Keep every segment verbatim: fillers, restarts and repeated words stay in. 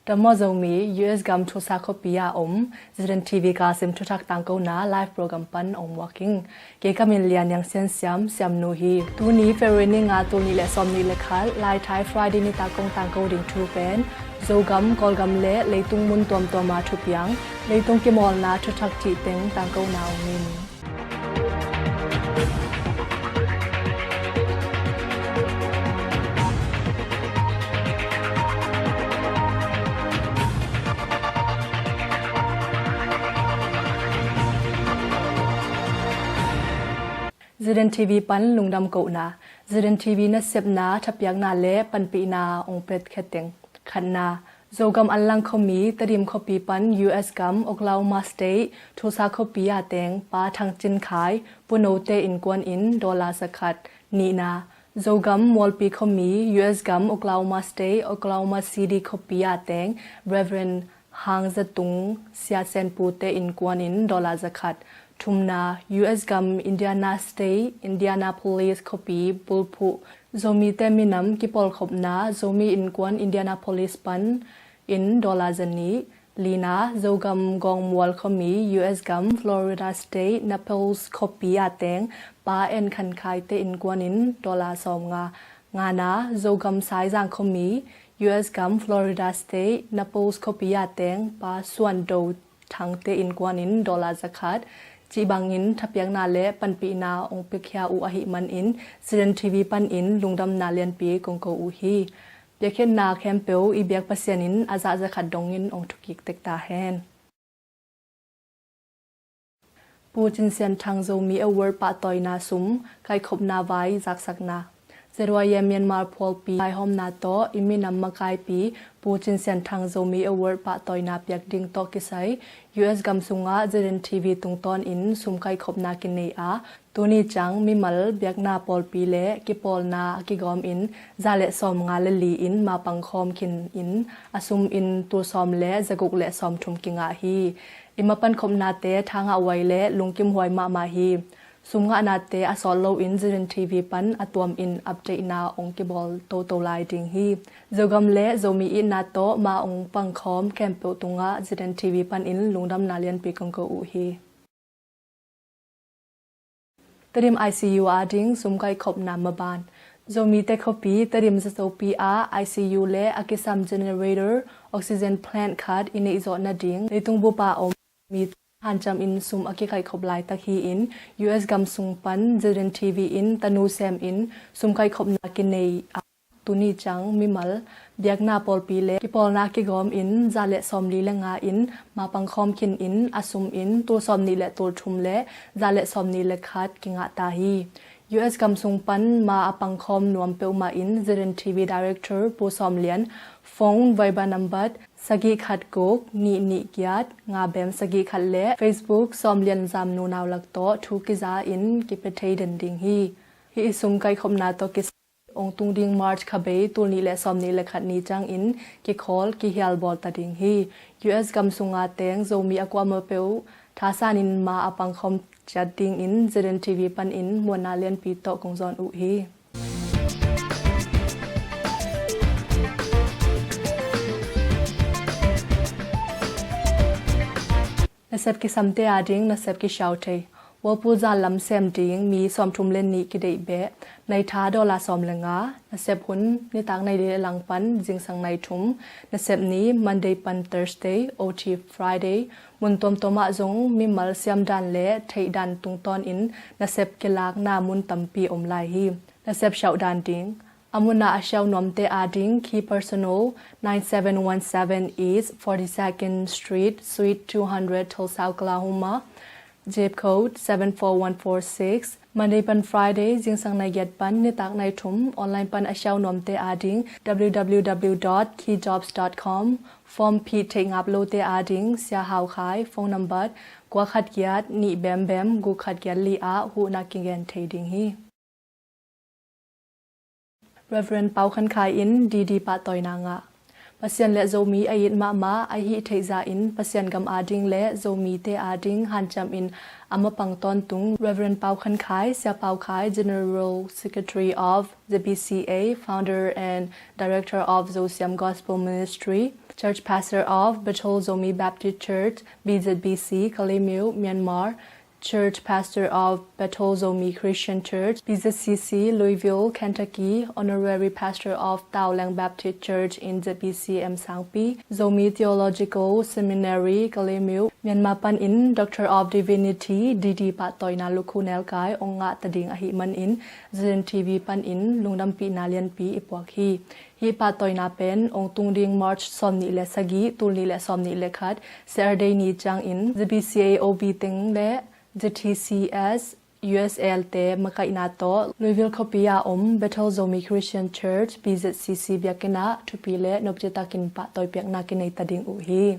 Dam maw Zomi, U S gam Tulsa khuapi a om, Z N T V Kachin thuthak tangkona live program pan ong muak ing. Kei ka min Lian Niang Sian Siam, Siamnu hi. Tuni February ni nga, tul nih le sawmnih le khat, Laithai Friday nitak kong tangko ding thu pen Zogam, Kawlgam le leitung mun tuamtuama thupiang, leitung kimawlna thuthak cih teng tangkona ong ning. Z N T V pan lungdam kohna, Z N T V nasepna thapiakna le panpihna ong pia kheteng. Khatna, Zogam Anlang khuami, Tedim khuapi pan U S gam Oklahoma State Tulsa khuapi a teng Pa Thang Cin Khai, Pu Note innkuan in dollar zakhat. Nihna, Zogam Mualpi khuami, U S gam Oklahoma State Oklahoma City khuapi a teng Reverend Hang Za Tung, Sia Sen Pu te innkuan in dollar zakhat. Thumna, U S gam Indiana State Indianapolis khuapi bulphuh Zomite minam kipawlkhopna Zomi Innkuan Indianapolis pan in dollar zanih. Lina, Zogam Gawngmual khuami, U S gam Florida State Naples khuapi a teng Pa En Khan Khai te innkuan in dollar sawmnga. Ngana, Zogam Saizang khuami, U S gam Florida State Naples khuapi a teng Pa Suan Do Thang te innkuan in dollar zakhat. Cih bangin thapiakna le panpihna ong piakhia uh ahih manin Z N T V panin lungdamna lianpi kong ko uh hi. Piakkhiatna khempeuh i biak Pasian in a zah zakhat dongin ong thukik tek ta hen. Pu Cin Sian Thang Zomi Award pahtawina sum kaikhopna vai zaksakna. Z Y M Myanmar phualpi vaihawmna tawh i minam makaipi Pu Cin Sian Thang Zomi Award pahtawina piak ding tawh kisai U S gam sungah Z N T V tungtawnin sum kaikhopna kinei a, tuni ciang mimal biakna pawlpi le kipawlna a kigawmin za le sawmnga le li in ma pangkhawm khin in a sum in tul sawm le zaguk le sawmthum kingah hi. I ma pankhopnate thangah huai le lungkimhuai mahmah hi. Sum ngahnate a sawt loin Z N T V pan a tuamin updatena ong kibawl toto lai ding hi. Zogam le Zomi itna tawh ma ong pangkhawm khempeuh tungah Z N T V panin lungdamna lianpi kong ko uh hi. Tedim I C U ading sum kaikhopna maban. Zomite khuapi Tedim Zatopi ah I C U le a kisam generator, oxygen plant khat i neih zawh nading leitung bupa om mi hanciamin sum a kikaikhop laitak hi-in U S gam sung pan Z N T V in tanu semin sum kaikhopna kinei a, tuni ciang mimal biakna pawlpi le kipawlna kigawmin za le sawmli le nga in ma pangkhawm khin in a sum in tul sawmnih le tul thum le za le sawmnih le khat kingah ta hi. U S gam sung pan ma a pangkhawm nuam peuhmah in Z N T V Director Pu Sawm Lian, phone Viber number sagih khat guk nih nih giat nga bem sagih khat le Facebook Sawm Lian Zamnu Naulak tawh thu kiza in kipia thei den ding hi. Hih i sum kaikhopna tawh kisai ong tung ding March kha bei tul nih le sawmnih le khat ni ciangin kikhawl kihial bawl ta ding hi. U S gam sunga teng Zomi a kuamah peuh thasanin ma a pangkhawm ciat dingin Z N T V panin muanna lianpi tawh kong zawn uh hi. Nasep kisamte ading nasep kisiau thei. Whirlpool zan lam sem ding mi sawmthum le nih kideih beh. Nai tha dollar sawm le nga. Nasep hun nitak nai li le lang pan zingsang nai thum. Nasep ni Monday pan Thursday, O T Friday. Mun tuamtuam ah zong mimal siam dan le theih dan tungtawnin nasep kilakna mun tampi om lai hi. Nasep siauh dan ding. A mun a siau nuamte ading, Key Personal, nine seven one seven East forty-second Street, Suite two hundred, Tulsa, Oklahoma. Zip code seven four one four six. Monday pan Friday zingsang nai giat pan nitak nai thum. Online pan a siau nuamte ading, W W W dot key jobs dot com. Form phih theih ngap lote ading, Sia Hau Khai, phone number kua khat giat nih bem bem guk khat giat li ah huhna kigen thei ding hi. Reverend Pau Khan Khai in D D pahtawina ngah. Pasian le Zomi a it mahmah a hih theihzah in Pasian gam ading le Zomite ading hanciam in a mapang tawntung Reverend Pau Khan Khai, Sia Pau Khai, General Secretary of Z B C A, Founder and Director of Zosiam Gospel Ministry, Church Pastor of Bethel Zomi Baptist Church, B Z B C, Kalaymyo, Myanmar, Church Pastor of Bethel Zomi Christian Church, B Z C C, Louisville, Kentucky, Honorary Pastor of Tawleng Baptist Church in Z B C M Sangpi, Zomi Theological Seminary, Kalaymyo, Myanmar panin Doctor of Divinity, D D pahtawina lukhu nelkai ong ngah ta ding ahih manin Z N T V panin lungdampihna lianpi i puak hi. Hih pahtawina pen ong tung ding March sawmnih le sagih, tul nih le sawmnih le khat, Saturday ni ciangin Z B C A O B teng le Z T C S U S L te makaihna tawh Louisville khuapi a om Bethel Zomi Christian Church, B Z C C biakinn ah thupi le nopci takin pahtawi piakna kinei ta ding uh hi.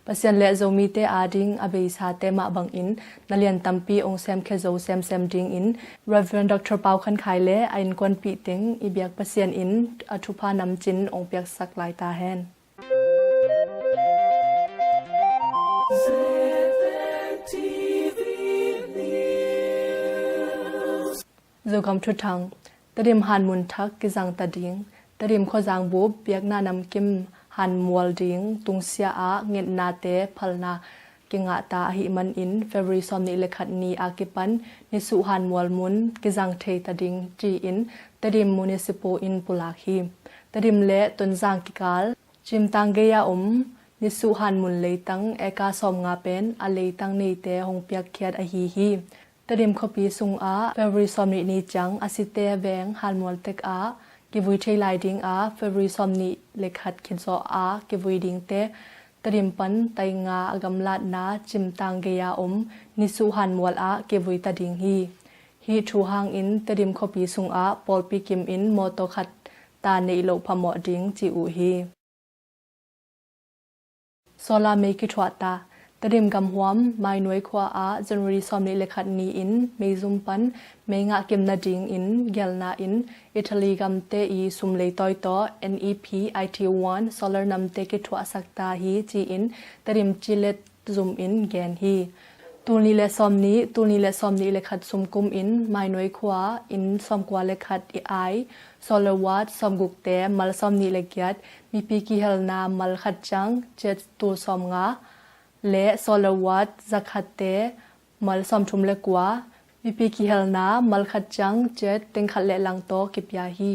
Pasian le Zomite ading a beisate mah bangin na lian tampi ong semkhia zo semsem dingin Reverend Doctor Pau Khan Khai le a innkuanpih teng i biak Pasian in a thupha namcin ong piaksak lai ta hen. Zogam Thuthang. Tedim hanmun thak kizang ta ding. Tedim khuazang bup biakna namkim hanmual ding tungsia ah ngetnate phalna kingah ta ahih manin February sawmnih le khat ni a kipan nisuh hanmual mun kizang thei ta ding ci-in Tedim Municipal in pulak hi. Tedim le Tonzang kikal Cimtang gei a om nisuh hanmun leitang eka sawmnga pen a leitang neite hong piakkhiat ahi hi. Tedim khuapi sungah February sawmnih ni ciang a site veng hanmual tek ah kivui thei lai dingah February sawmnih le khat khit zawh a kivui dingte Tedim pan tainga a gamlatna Cimtang gei a om nisuh hanmual ah kivui ta ding hi. Hih thu hangin Tedim khuapi sungah pawlpi kimin mawtaw khat ta neih loh phamawh ding ci uh hi. Solar mei kithuah ta. Tedim gamhuam Mainuai khua ah January sawmnih le khat ni-in meizum pan mei ngah kim nadingin gelna in Italy gamte i sum leitawi tawh N E P I T one solar namte kithuahsak ta hi ci-in Tedim cilet zum in gen hi. Tul nih le sawmnih, tul nih le sawmnih le khat sum kum in Mainuai khua in sawmkua le khat i ai solar watt sawmgukte mal sawmnih le giat, mipi kihelna mal khat ciang cet tul sawmnga le solar watt zakhatte mal sawmthum le kua, mipi kihelna mal khat ciang cet teng khat le lang tawh kipia hi.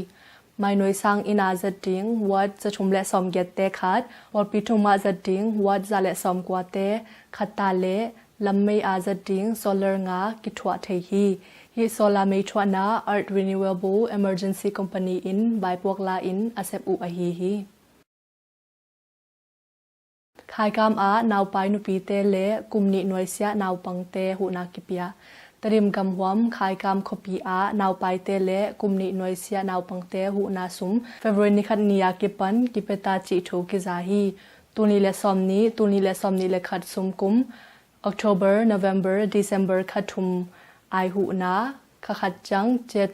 Mainuai sang inn a zat ding watt zathum le sawmgiatte khat, pawlpi thum ah zat ding watt za le sawmkuate khat ta le lam mei a zat ding solar nga kithuah thei hi. Hih solar mei thuahna Earth Renewable Emergency Company in vaipuak la in a sep uh ahi hi. Khaikam ah naupai nupite le kum nih nuaisiah naupangte huhna kipia. Tedim gamhuam Khaikam khuapi ah naupaite le kum nih nuaisiah naupangte huhna sum February ni khat ni a kipan kipia ta cih thu kiza hi. Tul nih le sawmnih, tul nih le sawmnih le khat sum kum October, November, December kha thum ai huhna kha khat ciang cet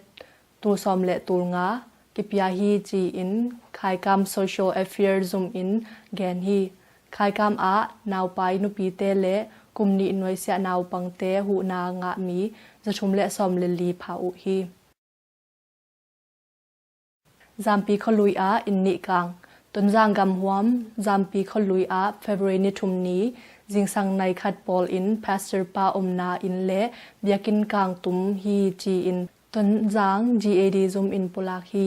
tul sawm le tul nga kipia hi ci-in Khaikam Social Affairs zum in gen hi. Khaikam ah naupai nupite le kum nih nuaisiah naupangte huhna ngah mi zathum le sawm le li pha uh hi. Zampi khualui ah inn nih kang. Tonzang gamhuam Zampi khualui ah February ni thum ni zingsang nai khat pawl in pastor pa omna inn le biakinn kang tum hi ci-in Tonzang G A D zum in pulak hi.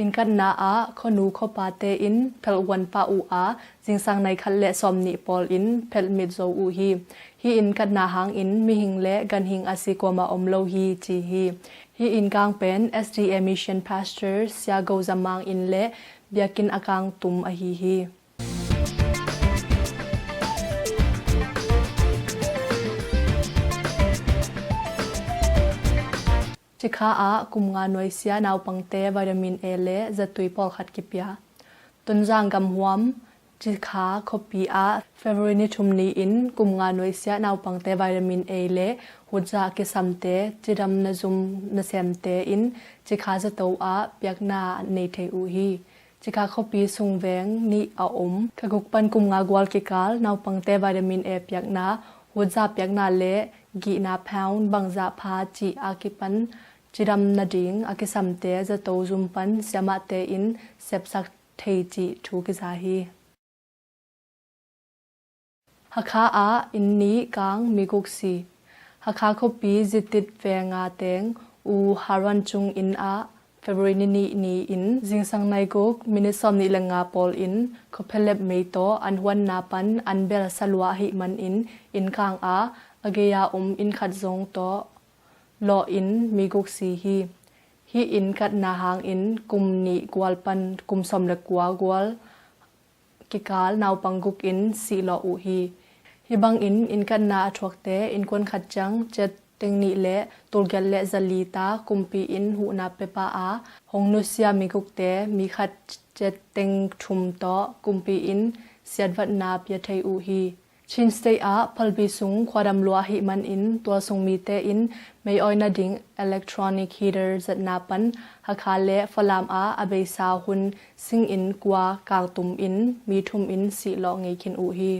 Innkatna ah khuanu khuapate in phelh huan pah uh a, zingsang nai khat le sawmnih pawl in phelh mit zo uh hi. Hih innkatna hangin mihing le ganhing a si kuamah om lo hi ci hi. Hih inn kang pen S D A Mission Pastor Sia Go Za Mang inn le biakinn a kang tum ahi hi. Cikha ah kum nga nuaisiah naupangte vitamin A le zatui pawlkhat kipia. Tonzang gamhuam Cikha khuapi ah February ni thum ni-in kum nga nuaisiah naupangte vitamin A le hutza kisamte cidam na zum nasemte in Cikha zato ah piakna nei thei uh hi. Sikha khuapi sung veng nih a om. Kha guk pan kum nga gual kikal naupangte vitamin A piakna, hutza piakna le gihna pound bangzah pha cih a kipan cidam nading a kisamte zato zum pan siamahte in sepsak thei cih thu kiza hi. Hakha ah inn nih kang mi guk si. Hakha khuapi Zitit venga teng U Haruan Cung inn ah February ni nih ni-in zingsang nai guk minit sawmnih le nga pawl in khuaphelep mei tawh an huanna pan an bel sa lua ahih manin inn kang a, a gei-a om inn khat zong tawh lawh in mi guk si hi. Hih inn katna hangin kum nih gual pan kum sawm le kua gual kikal naupang guk in sihlawh uh hi. Hih bangin inn katna a thuakte innkuan khat ciang ciat teng nih le tulgiat le zali ta kumpi in huhna pia pah a, hong nusia mi gukte mi khat ciat teng thum tawh kumpi in siatvatna pia thei uh hi. Chin State ah phalbi sung khuadam lua ahih manin tualsung mite in mei awi nading electronic heater zatna pan Hakha le Falam ah a beisa hun singin kua kangtum in mi thum in sihlawh ngei khin uh hi.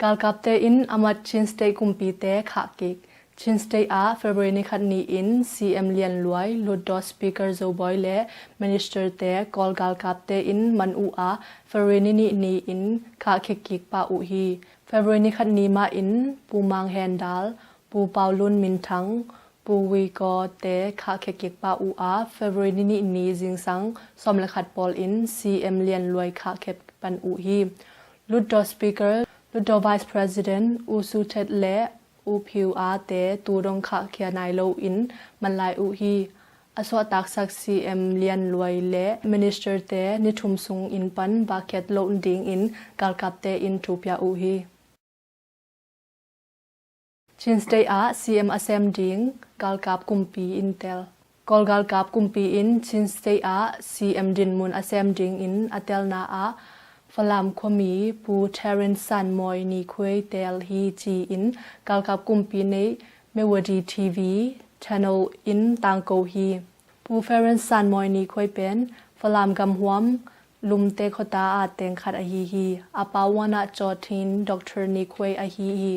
Galkapte in a mat Chin State kumpite khah kik. Chin State ah February ni khat ni-in C M Lian Luai, Hlutdaw Speaker Zo Bawi le Ministerte Kawl galkapte in man uh a, February ni nih ni-in khah khia kik pah uh hi. February ni khat ni mah in Pu Mang Hen Dal, Pu Pau Lun Min Thang, Pu Wui Kaw te khah khia kik pah uh a, February ni nih ni zingsang sawm le khat pawl in C M Lian Luai khah khia pan uh hi. Hlutdaw Speaker, Hlutdaw Vice President U Su Thet le U Phiu A te tu dong khah khia nai lo in man lai uh hi. A suahtaksak C M Lian Luai le Ministerte ni thum sung inn pan vak khiat loh dingin galkapte in thu pia uh hi. Chin State ah C M a sem ding galkap kumpi in tel. Kawl galkap kumpi in Chin State ah C M dinmun a sem dingin a telna ah Falam khuami Pu Terence Sanmawi Nikhuei tel hi ci-in galkap kumpi neih Mewadi T V channel in tangko hi. Pu Terence Sanmawi Nikhuei pen Falam gamhuam Lumte khuata ah teng khat ahi hi. A pa uanah cawthin Doctor Nikhuei ahi hi.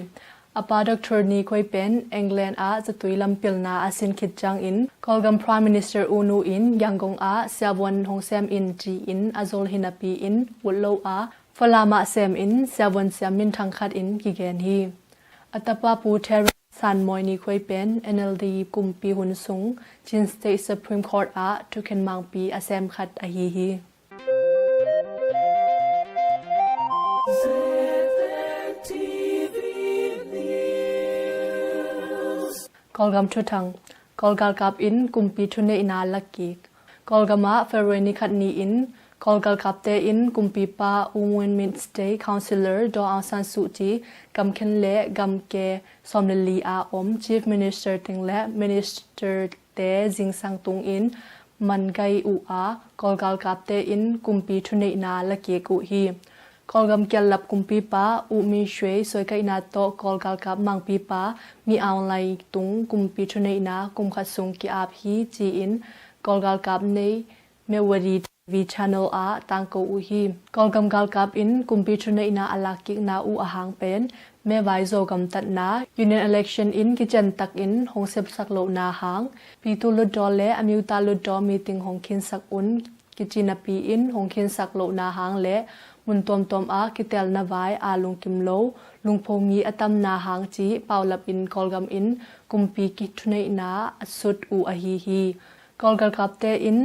A pa Doctor Nikhuei pen England ah zatui lam pilna a sin khit ciangin Kawlgam Prime Minister U Nu in Yangon ah siavuan hong sem in ci-in a zol hi napi-in ut lo a, Falam ah sem in siavuan siam minthang khat in kigen hi. A tapa Pu Terence Sanmawi Nikhuei pen N L D kumpi hun sung Chin State Supreme Court ah thukhen mangpi a sem khat ahi hi. Kawlgam thuthang. Kawl galkap in kumpi thuneihna la kik. Kawlgam ah February ni khat ni-in Kawl galkapte in kumpipa U Win Myint State Councillor Daw Aung San Suu Kyi, gamkhen le gamke sawm le li a om Chief Minister teng le Minister te zingsang tungin man gai uh a, Kawl galkapte in kumpi thuneihna la kik uh hi. Kawlgam kiallap kumpipa U Min Shwe suaikaihna tawh Kawl galkap mangpipa Min Aung Hlaing tung kumpi thuneihna kum khat sung ki-ap hi ci-in Kawl galkap neih Mewadi T V channel ah tangko uh hi. Kawlgam galkap in kumpi thuneihna a lakkikna uh a hang pen mevai Zogam tatna, union election in kiciantakin hong sepsak lohna hang, Pitu Hlutdaw le Amyotha Hlutdaw meeting hong khinsak un kici napi-in hong khinsak lohna hang le mun tuamtuam ah kitelna vai aa lungkim lo lungpho mi a tamna hang cih paulap in Kawlgam in kumpi kithuneihna a sut uh ahi hi. Kawl galkapte in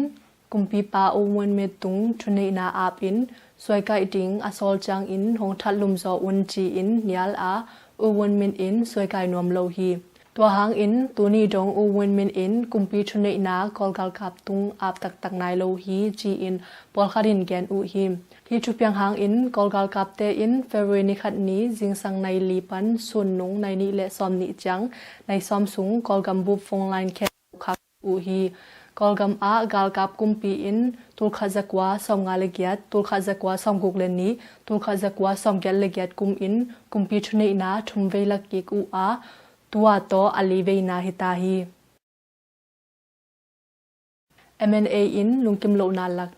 kumpipa U Win Myint tung thuneihna ap in suaikaih ding a sawl ciangin hong thatlum zaw un ci-in nial a, U Win Myint in suaikai nuam lo hi. Tua hangin tuni dong U Win Myint in kumpi thuneihna Kawl galkap tung ap taktak nai lo hi ci-in pawlkhat in gen uh hi. Hih thupiang hangin Kawl galkapte in February ni khat ni zingsang nai li pan sun nung nai nih le sawm nih ciang nai sawm sung Kawlgam bup phone line khen khak uh hi. Kawlgam ah galkap kumpi in tulkhat zakua sawmnga le giat, tulkhat zakua sawmguk le nih, tulkhat zakua sawmgiat le giat kum in kumpi thuneihna thum vei la kik uh a, tua tawh a li veina hi ta hi. M N A in lungkim lohna lak.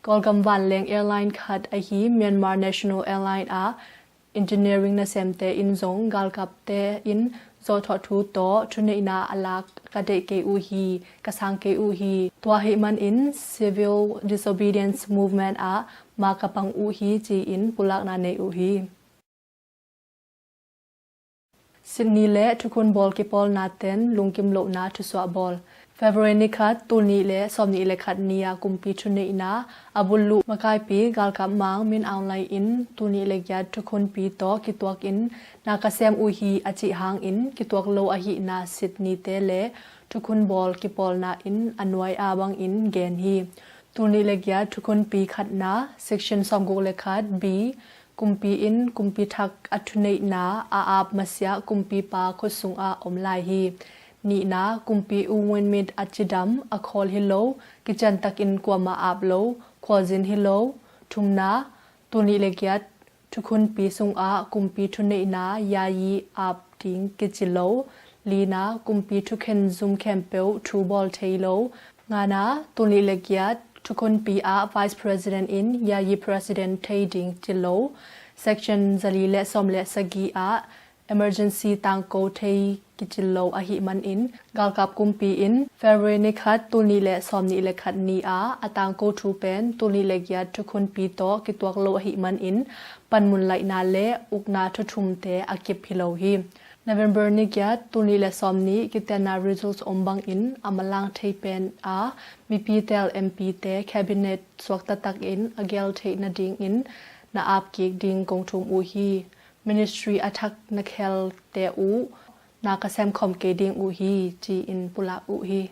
Kawlgam vanleng airline khat ahi Myanmar National Airline ah engineering nasemte in zong galkapte in zawhthawh thu tawh thuneihna a lak ka deih kei uh hi, ka sang kei uh hi. Tua ahih manin civil disobedience movement ah ma ka pang uh hi, ci-in pulakna nei uh hi. Sydney le thukhun bawl kipawlna ten lungkim lohna thusuah bawl. February ni khat, tul nih le sawm nih le khat ni-a kumpi thuneihna a buluh makaipi galkap Mang Min Aung Hlaing in tul nih le giat thukhunpi tawh kituak in na ka sem uh hi a cih hangin kituak lo ahihna Sydney te le thukhun bawl kipawlna in a nuai-a bangin gen hi. Tul nih le giat thukhunpi khatna, section sawmguk le khat B, kumpi in kumpi thak a thuneihna a ap masiah kumpipa khut sungah om lai hi. Nihna, kumpi U Win Myint a cidam, a khawl hi lo, kiciantakin kuamah ap lo, khualzin hi lo. Thumna, tul nih le giat thukhunpi sungah kumpi thuneihna yayi ap ding kici lo. Lina, kumpi thukhen zum khempeuh thu bawl thei lo. Ngana, tul nih le giat thukhunpi ah Vice President in yayi President thei ding ci lo. Section zali le sawm le sagih ah emergency tangko thei kici lo ahih manin galkap kumpi in February ni khat, tul nih le sawm nih le khat ni-a a tangko thu pen tul nih le giat thukhunpi tawh kituak lo ahih manin panmun laihna le ukna thuthumte a kip hi lo hi. November ni giat, tul nih le sawm nih kitelna results om bangin a manlang thei pen a mipi tel M P te cabinet suakta takin a gel theih nadingin na ap kik ding kong thum uh hi. Ministry a thak na khelte uh na ka sem khawm kei ding uh hi, ci-in pulak uh hi.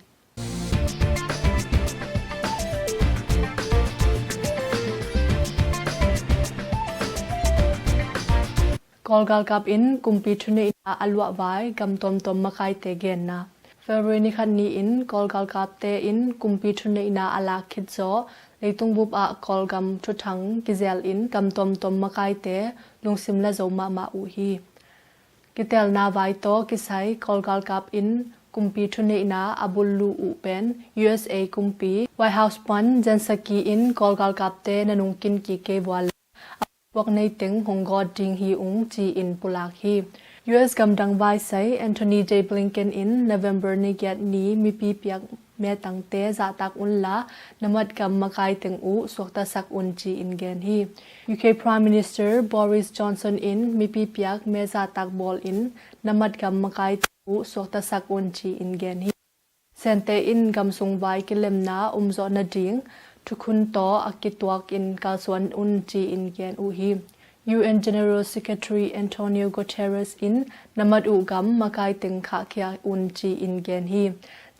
Kawl galkap in kumpi thuneihna a luahvai gam tuamtuam makaite genna. February ni khat ni-in Kawl galkapte in kumpi thuneihna a lak khit zawh leitung bup ah Kawlgam thuthang kizel in gam tuamtuam makaite lungsim la zo mahmah uh hi. Kitelna vai tawh kisai Kawl galkap in kumpi thuneihna a buluh uh pen U S A kumpi White House pan Jen Psaki in Kawl galkapte na nungkin kik kei vua le a puak nei teng hong gawt ding hi ung, ci-in pulak hi. U S gamdang vaisai Antony J Blinken in November ni giat ni mipi piak metangte zahtak unla na mat gam makai teng uh suaktasak un, ci-in gen hi. U K Prime Minister Boris Johnson in mipi piak me zahtak bawl in na mat gam makai teng uh suaktasak un, ci-in gen hi. Sente in gam sung vai kilemna umzawh nading thukhun tawh a kituak in kalsuan un, ci-in gen uh hi. U N General Secretary Antonio Guterres in na mat uh gam makai teng khahkhia un, ci-in gen hi.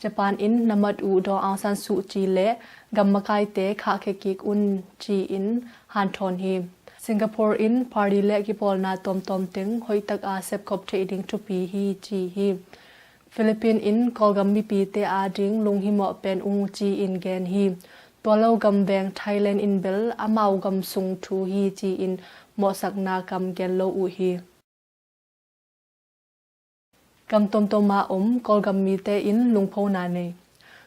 Japan in na mat uh Daw Aung San Suu Kyi le gam makaite khahkhia kik un, ci-in hanthawn hi. Singapore in party le kipawlna tuamtuam teng hoihtak a sepkhop theih ding thupi hi, ci hi. Philippines in Kawlgam mipite ading lunghimawh pen ung, ci-in gen hi. Tua lo gam veng Thailand in bel amau gam sung thu hi, ci-in mawhsakna kam gen lo uh hi. Gam tuamtuam a om Kawlgam mite in lungphona nei.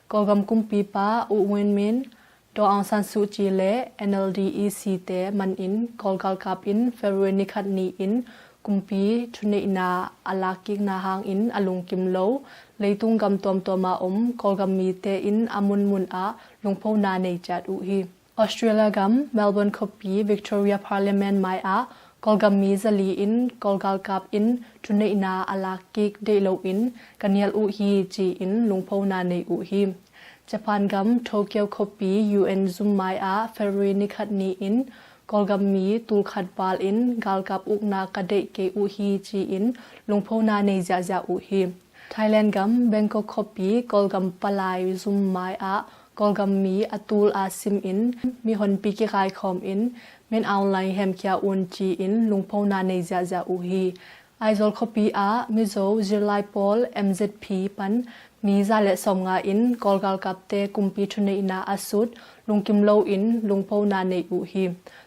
Kawlgam kumpipa U Win Myint, Daw Aung San Suu Kyi le N L D E C te manin Kawl galkap in February ni khat ni-in kumpi thuneihna a lakkikna hangin a lungkim lo leitung gam tuamtuam a om Kawlgam mite in a munmun ah lungphona nei ciat uh hi. Australia gam Melbourne khuapi Victoria Parliament mai-ah Kawlgam mi zali in Kawl galkap in thuneihna a lakkik deih loin ka nial uh hi, ci-in lungphona nei uh hi. Japan gam Tokyo khuapi U N zum mai-ah February ni khat ni-in Kawlgam mi tulkhat val in galkap ukna ka deih kei uh hi, ci-in lungphona nei ziahziah uh hi. Thailand gam Bangkok khuapi Kawlgam palai zum mai-ah Kawlgam mi a tul a sim in mihonpi kikaikhawm in Min Aung Hlaing hemkhia un, ci-in lungphona nei ziahziah uh hi. Aizawl khuapi ah Mizo zirlai pawl M Z P pan mi za le sawmnga in Kawl galkapte kumpi thuneihna a sut lungkim loin lungphona nei uh hi.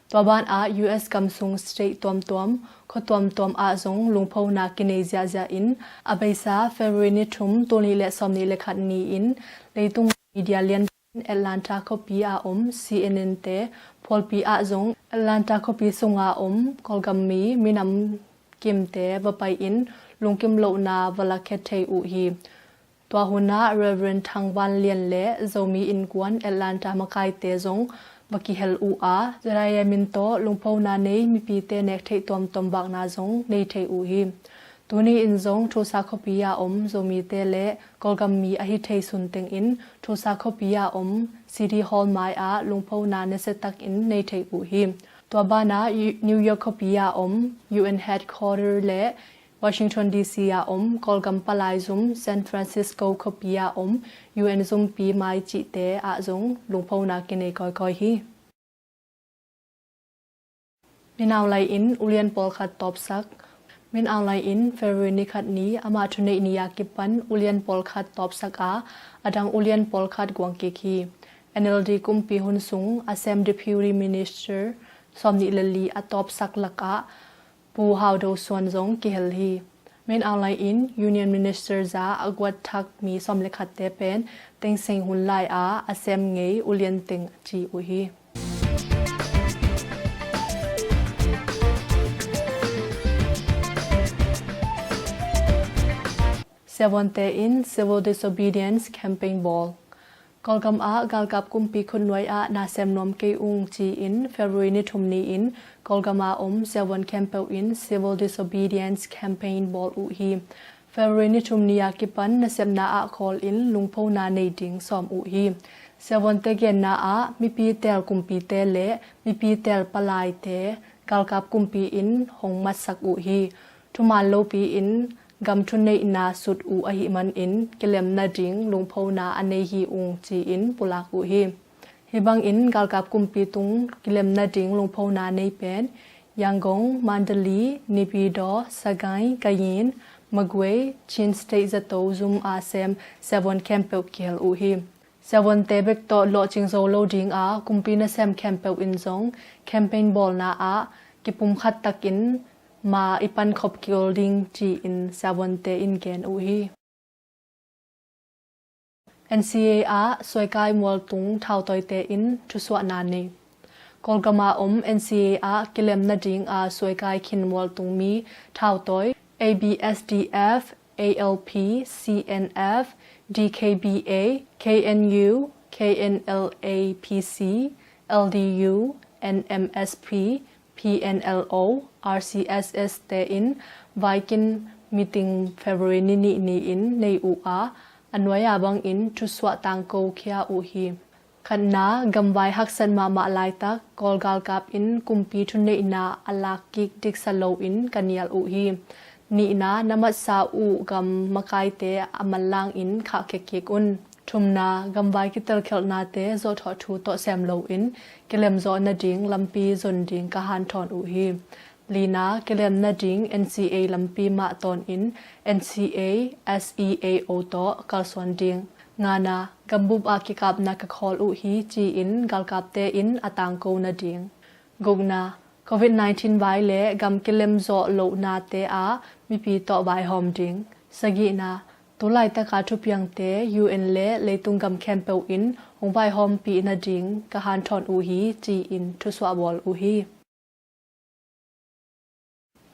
Tua banah U S gam sung state tuamtuam, khua tuamtuam ah zong lungphona kinei ziahziah in a beisa February ni thum, tul nih le sawm nih le khat ni-in leitung media lian Atlanta khuapi a om C N N te phualpi ah zong Atlanta khuapi sunga om Kawlgam mi minam kimte va pai in lungkim lohna va lakkhiat thei uh hi. Tua hunah Reverend Thang Van Lian le Zomi Innkuan Atlanta makaite zong va kihel uh a, ZIM in tawh lungphona nei mipite nek theih tuamtuam vakna zong nei thei uh hi. Tuni in zong Tulsa khuapi a om Zomite le Kawlgam mi ahi thei sun tengin Tulsa khuapi a om City Hall mai ah lungphona nasiatakin nei thei uh hi. Tua banah U- New York khuapi a om U N headquarter le Washington D C a om Kawlgam palai zum San Francisco khuapi a om U N zumpi mai cihte ah zong lungphona kinei kawikawi hi. Min Aung Hlaing in ulian pawlkhat tawpsak. Min Aung Hlaing in February ni khat ni amah thuneih ni a kipan ulian pawlkhat tawpsak a, a dang ulian pawlkhat guang kik hi. N L D kumpi hun sung a sem Deputy Minister sawmnih le li a tawpsak lakah Pu Hau Do Suan zong kihel hi. Min Aung Hlaing in Union Minister za a guat thak mi sawm le khatte pen Thein Sein hun lai a a sem ngei ulian teng a ci uh hi. Siavuante in Civil Disobedience Campaign bawl. Kawlgam ah galkap kumpi khutnuai ah na sem nuam kei ung ci-in February ni thum ni-in Kawlgam a om siavuan khempeuh in Civil Disobedience Campaign bawl uh hi. February ni thum ni a kipan nasepna ah khawl in lungphona nei ding sawm uh hi. Siavuante genna ah mipi tel kumpite le mipi tel palaite galkap kumpi in hong matsak uh hi. Thuman lopi in gam thuneihna sut uh ahih manin kilem nading lungphona a nei hi ung ci-in pulak uh hi. Hih bangin galkap kumpi tung kilem nading lungphona nei pen Yangon, Mandalay, Naypyidaw, Sagaing, Kayin, Magway, Chin State zato zum a sem siavuan khempeuh kihel uh hi. Siavuante bek tawh lawhcing zo lo ding a kumpi nasem khempeuh in zong campaign bawlna ah kipumkhat takin ma i pankhop kik ding ci-in siavuante in gen uh hi. N C A ah suaikai mualtung thautawite in thusuahna nei. Kawlgam a om N C A ah kilem nading a suaikai khin mualtung mi thautawi A B S D F, A L P, C N F, D K B A, K N U, K N L A P C, L D U, N M S P, P N L O, R C S S te in vaikin meeting February ni nih ni-in nei uh a, a nuai-a bangin thusuah tangko khia uh hi. Khatna, gamvai haksat mahmah laitak Kawl galkap in kumpi thuneihna a lakkik diksa loin ka nial uh hi. Nihna, na matsa uh gam makaite a manlangin khahkhek kik un. Thumna, gamvai kitelkhialhnate zawhthawh thu tawh sem loin kilemzawh nading lampi zon ding ka hanthawn uh hi. Lina, kilem nading N C A lampi mah tawnin N C A S E A O tawh kalsuan ding. Ngana, gambup ah kikapna ka khawl uh hi ci-in galkapte in a tangko nading. Gukna, covid nineteen vai le gam kilemzawh lohnate ah mipi tawh vaihawm ding. Sagihna, tulaitaka thupiangte U N le leitung gam khempeuh in hong vaihawmpih nading ka hanthawn uh hi ci-in thusuah bawl uh hi.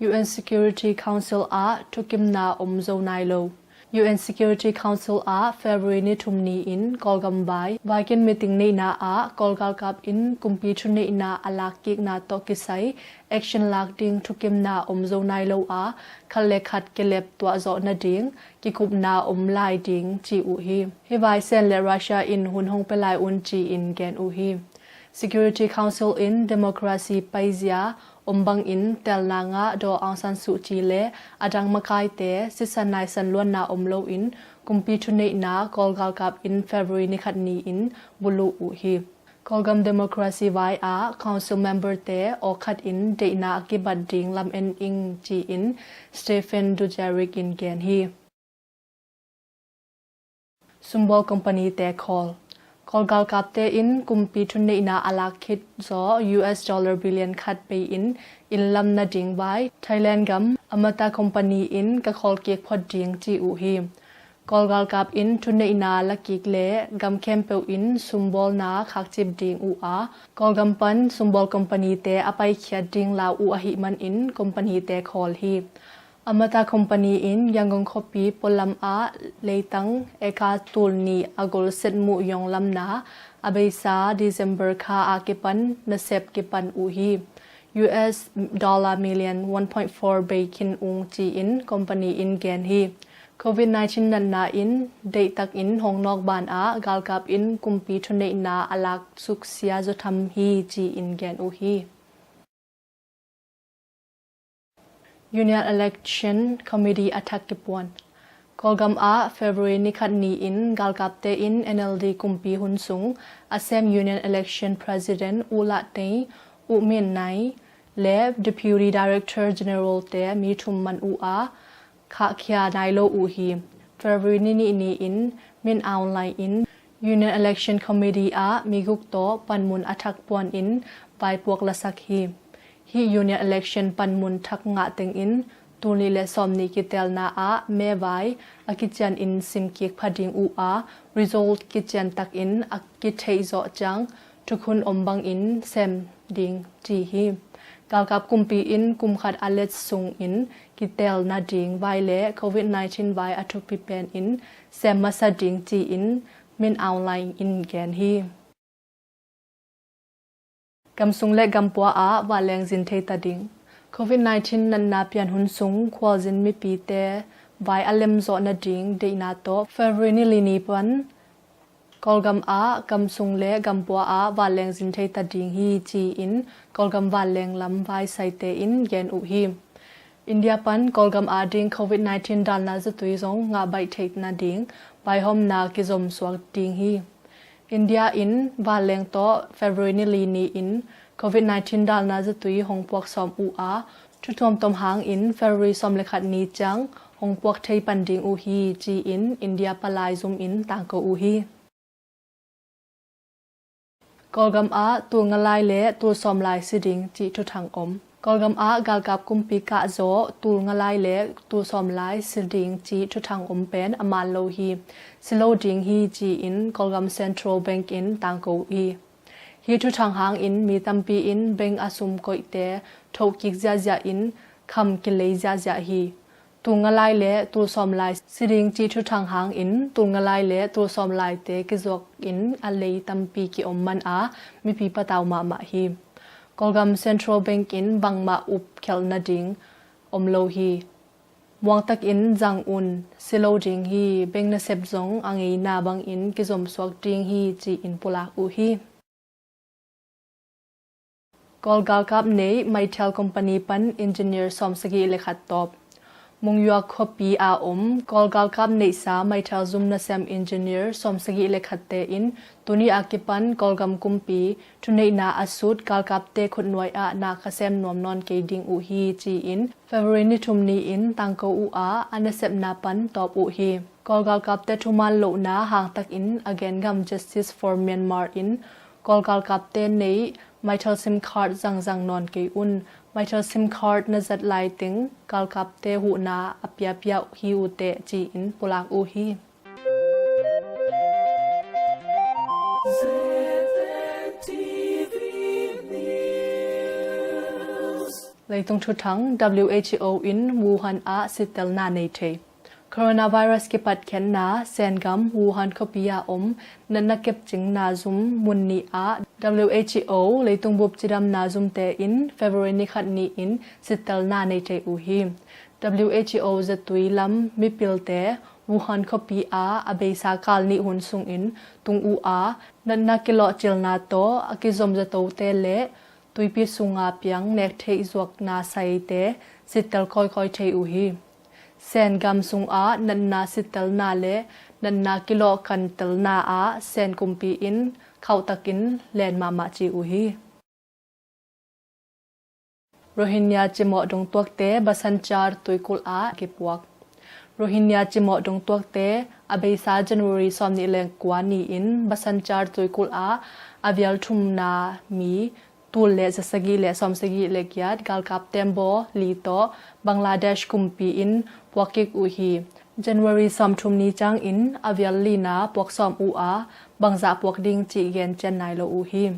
U N Security Council ah thukimna om zo nai lo. U N Security Council ah February ni thum ni-in Kawlgam vai vaikin meeting neihna ah Kawl galkap in kumpi thuneihna a lakkikna tawh kisai action lak ding thukimna om zo nai lo a, khat le khat kilep tuahzawh nading kikupna om lai ding ci uh hi. Hih vai Sen le Russia in hun hong pia lai un ci-in gen uh hi. Security Council in democracy paizia om bangin telna ngah Daw Aung San Suu Kyi le a dang makaite sisan naisan luanna om loin kumpi thuneihna Kawl galkap in February ni khat ni-in buluh uh hi. Kawlgam democracy vai ah council member te awkhat in deihna a kibat ding lam en ing ci-in Stephen Dujarric in gen hi. Sumbawl company te khawl. Kawl galkapte in kumpi thuneihna a lak khit zaw U S dollar billion khat pei-in inn lam nading vai Thailand gam Amata company in ka khawl kik phot ding ci uh hi. Kawl galkap in thuneihna lakik le gam khempeuh in sumbawlna khakcip ding uh a, Kawlgam pan sumbawl company-te a paikhiat ding lau uh ahih manin company-te khawl hi. Amata company in Yangon khuapi pualam ah leitang eka tulnih a golset muh yong lamna a beisa December kha a kipan nasep kipan uh hi. U S dollar million one point four bei khin ung ci-in company in gen hi. Covid nineteen natna in deihtakin hong nawk ban ah galkap in kumpi thuneihna a lak suksia zaw tham hi ci-in gen uh hi. Union Election Committee a thak kipuan. Kawlgam ah February ni khat ni-in galkapte in N L D kumpi hun sung a sem Union Election President U Lah Tei, U Myint Naing le Deputy Director General-te mi thum man uh a, khahkhia nai lo uh hi. February ni nih ni-in Min Aung Hlaing in Union Election Committee ah mi guk tawh panmun a thak puanin vaipuak lasak hi. Hih Union Election panmun thak ngah tengin tulnih le sawmnih kitelna ah mevai a kician in simkik pha ding uh a, result kician takin a kitheih zawh ciang thukhun om bangin sem ding ci hi. Galkap kumpi in kum khat a let sungin kitel nading vai le Covid nineteen vai a thupi penin sem masa ding ci-in Min Aung Hlaing in gen hi. Gamsung le gampua ah vanleng zin thei ta ding. Covid nineteen natna pian hun sung khualzin mipite vai a lemzawh nading deihna tawh February ni li ni pan Kawlgam ah gamsung le gampua ah vanleng zin thei ta ding hi ci-in Kawlgam vanleng lam vaisaite in gen uh hi. India pan Kawlgam ading Covid nineteen dalna zatui zong ngah baih theih nading vaihawmna kizom suak ding hi. India in vanleng tawh February ni li ni-in Covid nineteen dalna zatui hong puak sawm uh a, thu tuamtuam hangin February sawm le khat ni ciang hong puak thei pan ding uh hi ci-in India palai zum in tangko uh hi. Kawlgam ah tul nga lai le tul sawm lai si ding cih thuthang om. Kawlgam ah galkap kumpi kahzaw tul nga lai le tul sawm lai si ding cih thuthang om pen a man lo hi. Si lo ding hi ci-in Kawlgam Central Bank in tangko hi. Hih thuthang hangin mi tampi in bank a sum koihte thohkik ziahziah in kham kilei ziahziah hi. Tul nga lai le tul sawm lai si ding cih thuthang hangin tul nga lai le tul sawm laite kizuak in a lei tampi kiom man a, mipi patau mahmah hi. Kawlgam Central Bank in bangmah up khelh nading om lo hi. Muangtakin zang un, si lo ding hi, bank nasep zong a ngeina bangin kizom suak ding hi ci-in pulak uh hi. Kawl galkap neih Mytel company pan engineer sawmsagih le khat tawp. Mungyua khuapi a om Kawl galkap neihsa Mytel zum nasem engineer sawmsagih le khatte in tuni a kipan Kawlgam kumpi thuneihna a sut galkapte khutnuai ah na ka sem nuam nawn kei ding uh hi ci-in February ni thum ni-in tangko uh a, a nasepna pan tawp uh hi. Kawl galkapte thuman lohna hangtakin a genggam Justice for Myanmar in Kawl galkapte neih Mytel sim card zangzang nawn kei un. Mytel sim card na zat laiteng galkapte huhna a piapia hi uh teh ci-in pulak uh hi. Leitung thuthang. W H O in Wuhan ah sittelna nei thei. Coronavirus kipatkhiatna Sengam Wuhan khuapi a om natna kepcingna zum mun nih ah W H O leitung bup cidamna zumte in February ni khat ni-in sittelna nei thei uh hi. W H O zatui lam mipilte Wuhan khuapi ah a beisa kal nih hun sungin tung uh a, natna kilawhcilna tawh a kizom zatote le tuipi sunga piang nek theih zuakna saite sittel kawikawi thei uh hi. Sengam sungah natna sittelna le natna kilawhkantelna ah Sen kumpi in khauhtakin len mahmah ci uh hi. Rohingya cimawh dongtuakte Bhasan Char tuikulh ah kipuak. Rohingya cimawh dongtuakte a beisa January sawmnih le kua ni-in Bhasan Char tuikulh ah a vial thumna mi tul le zasagih le sawmsagih le giat galkap tembaw li tawh Bangladesh kumpi in puakkik uh hi. January sawmthum ni ciangin a vial lina puak sawm uh a, bangzah puak ding cih gen cian nai lo uh hi.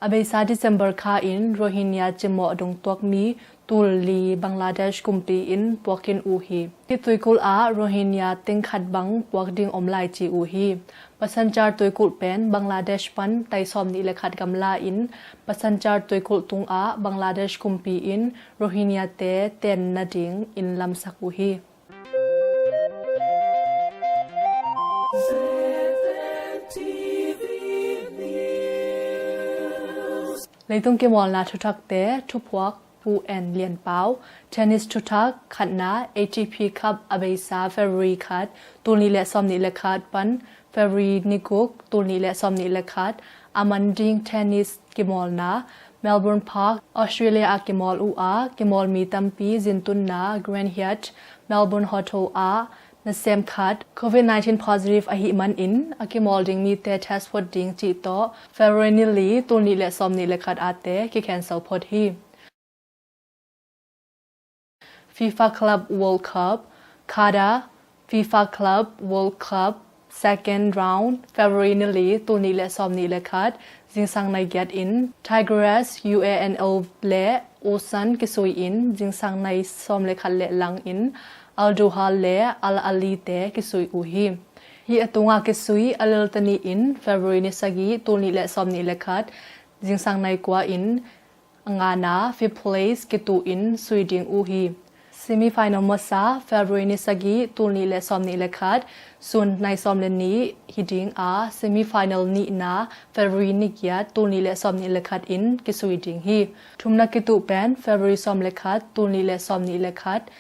A beisa December kha in Rohingya cimawh dongtuak mi tul li Bangladesh kumpi in puak khin uh hi. Hih tuikulh ah Rohingya teng khat bang puak ding om lai ci uh hi. Pasanchar tuikulh pen Bangladesh pan tai sawm nih le khat gamla in Pasanchar tuikulh tungah Bangladesh kumpi in Rohingya te ten nading in lamsak uh hi. Leitung kimawlna thuthakte thuphuak Pu En Lian Pau. Tennis thuthak khatna A T P Cup a beisa February khat, tul nih le sawm nih le khat pan February ni guk, tul nih le sawm nih le khat a man ding tennis kimawlna Melbourne Park, Australia ah kimawl uh a, kimawlmi tampi zintunna Grand Hyatt Melbourne Hotel ah nasem khat Covid nineteen positive ahih manin a kimawl ding mite test phot ding cih tawh February ni li, tul nih le sawm nih le khat ah te kicancel phot hi. FIFA Club World Cup, Qatar FIFA Club World Cup second round, February ni li, tul nih le sawm nih le khat, zingsang nai giat in Tigres U A N L le Ulsan kisui in, zingsang nai sawm le khat le lang in Al Duhal le Al Ahly te kisui uh hi. Hih a tunga kisui a lelta ni in February ni sagih, tul nih le sawm nih le khat, zingsang nai kua in a ngana fifth place kituh in sui ding uh hi. Semi final masa February ni sagih, tul nih le sawm nih le khat, sun nai sawm le nih hi ding a, semi final nihna February ni giat, tul nih le sawm nih le khat in kisui ding hi. Thumna kituh pen February sawm le khat, tul nih le sawm nih le khat,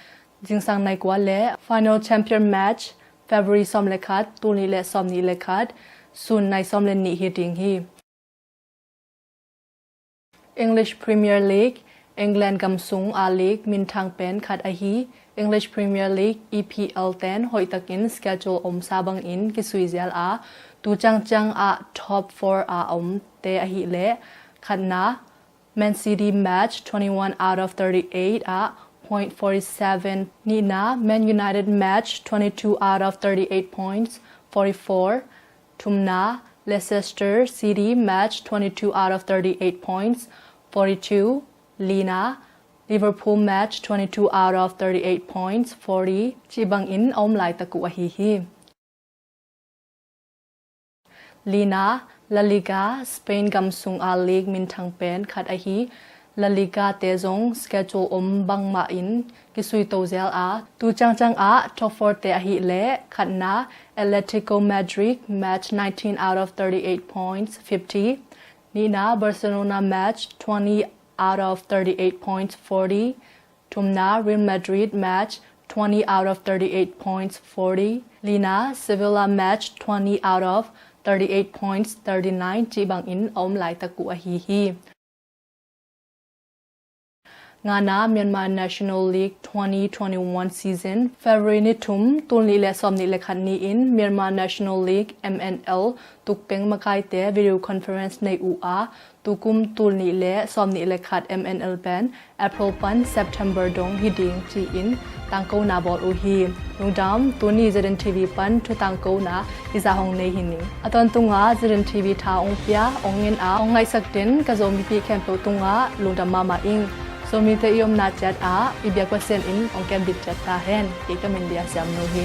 zingsang nai kua le final champion match February sawm le khat, tul nih le sawm nih le khat, sun nai sawm le nih hi ding hi. English Premier League, England gamsung a league minthang pen khat ahi English Premier League, E P L ten hoihtakin schedule omsa bangin kisui zial a, tu ciangciang ah top four a omte ahih leh, khatna, Man City match twenty-one out of thirty-eight ah point forty-seven, nihna, Man United match twenty-two out of thirty-eight points, forty-four, thumna, Leicester City match twenty-two out of thirty-eight points, forty-two, lina, Liverpool match twenty-two out of thirty-eight points, forty, cih bangin a om laitak uh ahi hi. Lina, La Liga, Spain gamsung a league minthang pen khat ahi La Liga te zong schedule om bangmah in kisui to zial a, tu ciangciang ah top four te ahih leh, khatna, Atletico Madrid match nineteen out of thirty-eight points, fifty, nihna, Barcelona match twenty out of thirty-eight points, forty, thumna, Real Madrid match twenty out of thirty-eight points, forty, lina, Sevilla match twenty out of thirty-eight points, thirty-nine, cih bangin a om laitak uh ahi hi. Ngana, Myanmar National League twenty twenty-one season, February ni thum, tul nih le sawm nih le khat ni-in Myanmar National League, M N L, tukpeng makaite video conference nei uh a, tukum tul nih le sawm nih le khat M N L pen April pan September dong hi ding ci-in tangkona bawl uh hi. Lungdam, tuni Z N T V pan thu tangkona hizah hong nei hi ning. A tawntunga Z N T V tha hong pia, hong ngen a, hong ngaihsak den ka Zomipi khempeuh tungah lungdam mahmah ing. Zomite i omna ciat ah i biak Pasian in hong kembit ciat ta hen. Kei ka min Lia Siam No hi.